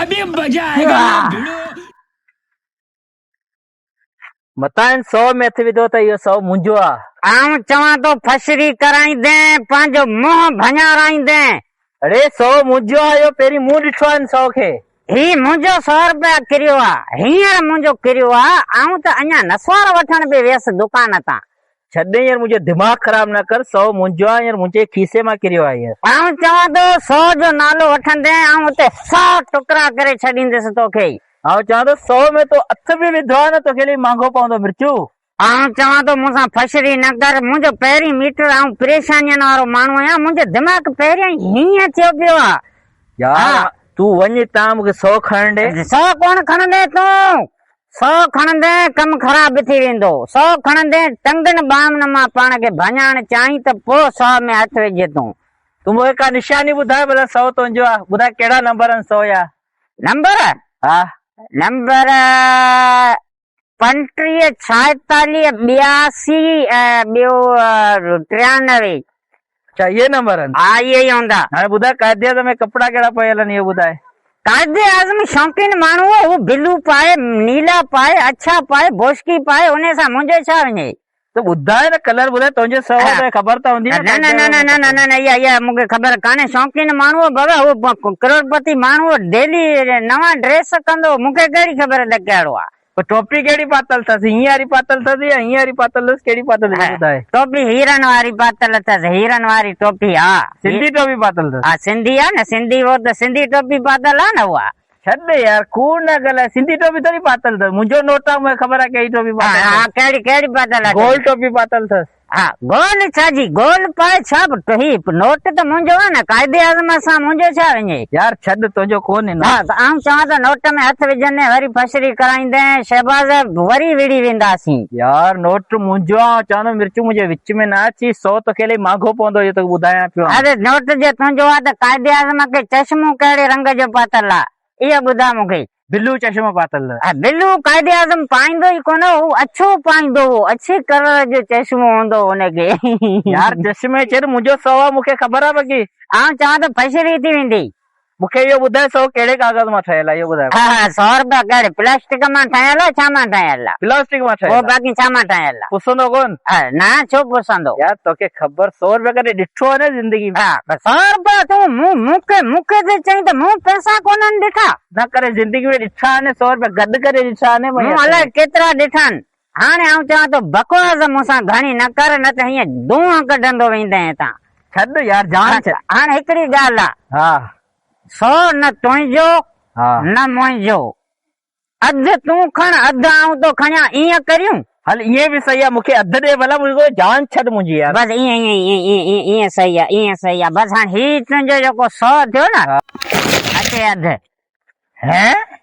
अभी मजा आएगा ना भिड़ो। متان هن سو ۾ هٿ وڌو ته اهو سو منهنجو آ. آئون چوان ٿو ڦشري ڪرائيندين، پنهنجو منهن ڀڃارائيندين. اڙي سو منهنجو آ اهو پهرين مون ڏٺو آ هن سو کي. هي منهنجو سو رپيا ڪريو آ، هينئر منهنجو ڪريو آ، آئون ته اڃا نسوار وٺڻ به ويس دڪان تان. ڇڏ هينئر منهنجو دماغ خراب نه ڪر، سو منهنجو آ هينئر منهنجي کيسي مان ڪريو آ هينئر. آئون چوان ٿو سو جو نالو وٺندين آئون اتي سو ٽڪرا ڪري ڇڏيندس توکي. آئون چوان ٿو سو ۾ تو هٿ به وڌو آ نه توکي الائي مھانگو پوندو مرچو. آئون چوان ٿو مون سان ڦشري نه ڪر، منهنجو پهرين ميٽر آئون پريشانين وارو ماڻهو آهيان، منهنجو دماغ پهريان ئي هيئن ٿيو پيو آ. يار تون وڃ هتان مون کي سو کڻڻ ڏي. سو ڪونه کڻندين تون، سو کڻندين ڪم خراب ٿي ويندو، سو کڻندين ٽنگن ٻانهن مان پاڻ کي ڀڃائڻ چاهين ته پوء سو ۾ هٿ وجهه تون. تون مون کي ڪا نشاني ٻڌاء ڀلا سو تنهنجو آ، ٻڌاء ڪهڙا نمبر آهن سو جا. نمبر؟ ها. نمبر 35، 46، 82 ۽ ٻيو 93. اڇا اهي نمبر آهن. ها اهي ئي هوندا. هاڻي ٻڌاء قائد اعظم ۾ ڪپڙا ڪهڙا پيل آهن اهو ٻڌاء. قائد اعظم شوقين ماڻهو هو، هو بلو پائي، نيلا پائي، اڇا پائي، بوشڪي پائي، انهي سان منهنجو ڇا وڃي. ته ٻڌاء نه ڪلر ٻڌاء تنهنجو سو آ توکي خبر ته هوندي نه نه نه نه نه نه نه نه اها اها مونکي خبر ڪانهي شوقين ماڻهو آ بابا هو ڪروڙپتي ماڻهو آ ڊيلي نوان ڊريس ڪندو مونکي ڪهڙي خبر ته ڪهڙو آ. پوء ٽوپي ڪهڙي پاتل اٿس هيئن واري پاتل اٿس يا هيئن واري پاتل اٿس ڪهڙي پاتل اٿس ٻڌاء. ٽوپي هيرن واري پاتل اٿس هيرن واري ٽوپي ها. سنڌي ٽوپي پاتل اٿس. ها سنڌي آ نه سنڌي هو ته سنڌي ٽوپي پاتل آ نه اها. ڇڏ يار ڪوڙ نه ڳالهاء سنڌي ٽوپي ٿوري پاتل اٿس منهنجو نوٽ آ مونکي خبر آ ڪهڙي ٽوپي پاتل اٿس. ها ڪهڙي ڪهڙي پاتل آ گول ٽوپي پاتل اٿس. ها گول ڇا جي گول پائي ڇا هي نوٽ ته منهنجو آ نه قائد اعظم سان منهنجو ڇا وڃي. يار ڇڏ تنهنجو ڪونهي نوٽ. ها ته آئون چوان ته نوٽ ۾ هٿ وجهندين وري ڦشري ڪرائيندين شهباز وري وڙهي وينداسين. يار نوٽ منهنجو آ آئون چوان ٿو مرچون منهنجي وچ ۾ نه اچي سو توکي الائي مهانگو پوندو اهو توکي ٻڌايان پيو آئون. اري نوٽ جي تنهنجو آ ته قائد اعظم کي چشمو ڪهڙي رنگ جو پاتل آ اهو ٻڌاء مون کي. بلو چشمو پاتل اٿس. ها بلو قائد اعظم پائيندو ئي ڪونه هو اڇو پائيندو هو اڇي ڪلر جو چشمو هوندو هو هن کي. يار چشمي چير منهنجو سو آ مون کي خبر آ باقي. آئون چوان ٿو ڦشري ٿي ويندي. مون کي اهو ٻڌاء سو ڪهڙي ڪاغذ مان ٺهيل آهي اهو ٻڌاء. ها ها سو رپيا ڪهڙي پلاسٽڪ مان ٺهيل آهي ڇا مان ٺهيل آهي. پلاسٽڪ مان ٺهيل پوء باقي ڇا مان ٺهيل آهي. پسندو ڪون. ها نه ڇو پسندو. يار توکي خبر سو رپيا ڪڏهن ڏٺو آهي نه زندگي ۾. ها سو رپيا تون مون مون کي مون کي ٿي چئين ته مون پئسا ڪونهن ڏٺا. نه ڪڏهن زندگي ۾ ڏٺا آهن سو رپيا گڏ ڪري ڏٺا آهن. مون الائي ڪيترا ڏٺا آهن. هاڻي آئون چوان ٿو بڪواس مون سان گهڻي نه ڪر نه ته هيئن دونهن ڪڍندو ويندين هتان. ڇڏ يار جان ڇڏ. هاڻي هڪڙي ڳالهه آ. ها. سو نه تنهنجو ها. نه منهنجو. اڌ تون کڻ اڌ آئون ٿو کڻيان ائين ڪريون؟ هل ائين به صحيح آ مون کي اڌ ڏي ڀلا منهنجو جان ڇڏ منهنجي يار. بس ائين ائين ائين ائين ائين صحيح آ ائين صحيح آ بس هاڻي هي تنهنجو جيڪو سو ٿيو نه اچي اڌ. هين؟